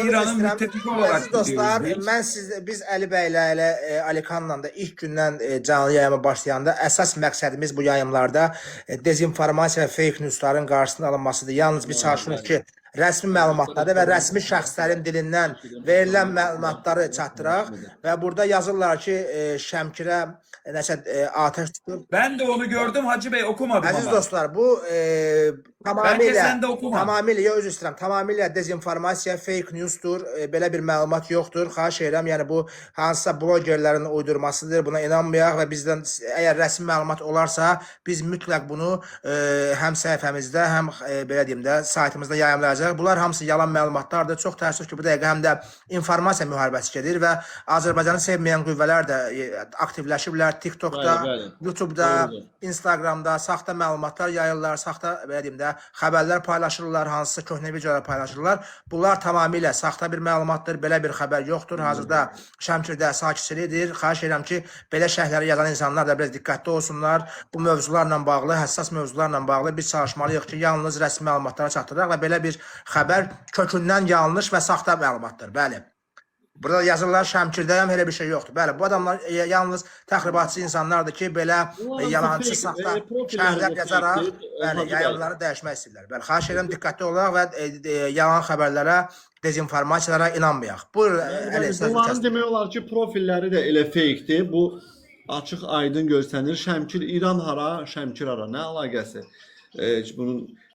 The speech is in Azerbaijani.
İran'ın istəyirəm. müttefiki olarak Əziz dostlar, biliyoruz biz. mən siz biz Əli bəylə elə Alikanla da ilk gündən canlı yayıma başlayanda əsas məqsədimiz bu yayımlarda dezinformasiya və fake newsların qarşısının alınmasıdır. Yalnız biz çalışırıq ki, rəsmi məlumatları və rəsmi şəxslərin dilindən verilən məlumatları çatdıraq və burada yazırlar ki, Şəmkirə nəsə atəş tutub. Ben de onu gördüm Hacı Bey, okumadım Əziz ama. dostlar, bu Bence tamamilə sen de okuma. tamamilə, yox, üzr istəyirəm. Tamamilə dezinformasiya, fake newsdur. Belə bir məlumat yoxdur. Xahiş edirəm, yəni bu hansısa blogerlərin uydurmasıdır. Buna inanmayaq və bizdən əgər rəsmi məlumat olarsa, biz mütləq bunu həm səhifəmizdə, həm belə deyim də, saytımızda yayımlayacağıq. Bunlar hamısı yalan məlumatlardır. Çox təəssüf ki, bu dəqiqə həm də informasiya müharibəsi gedir və Azərbaycanı sevməyən qüvvələr də aktivləşiblər TikTokda, Bəli, bəli. YouTube'da, Doğrudur. Instagramda saxta məlumatlar yayırlar, saxta belə deyim də, xəbərlər paylaşırlar, hansısa köhnə videolar paylaşırlar. Bunlar tamamilə saxta bir məlumatdır, belə bir xəbər yoxdur. Hazırda Şəmkirdə sakitçilikdir. Xahiş edirəm ki, belə şərhləri yazan insanlar da biraz diqqətli olsunlar. Bu mövzularla bağlı, həssas mövzularla bağlı biz çalışmalıyıq ki, yalnız rəsmi məlumatlara çatdıraq və belə bir xəbər kökündən yanlış və saxta məlumatdır. Bəli. Burada yazırlar Şəmkirdəyəm, elə bir şey yoxdur. Bəli, bu adamlar yalnız təxribatçı insanlardır ki, belə Bunların yalançı, fake, saxta profilləri şərhlər də yazaraq, fakedir, bəli, Hacı bəy. yayımları dəyişmək istəyirlər. Bəli, xahiş edirəm diqqətli olaq və yalan xəbərlərə, dezinformasiyalara inanmayaq. Buyur, Əli, sözü Bunların kəsdim. demək olar ki, profilləri də elə fakedir. Bu açıq aydın göstərir. Şəmkir İran hara, Şəmkir hara? Nə əlaqəsi? Bunun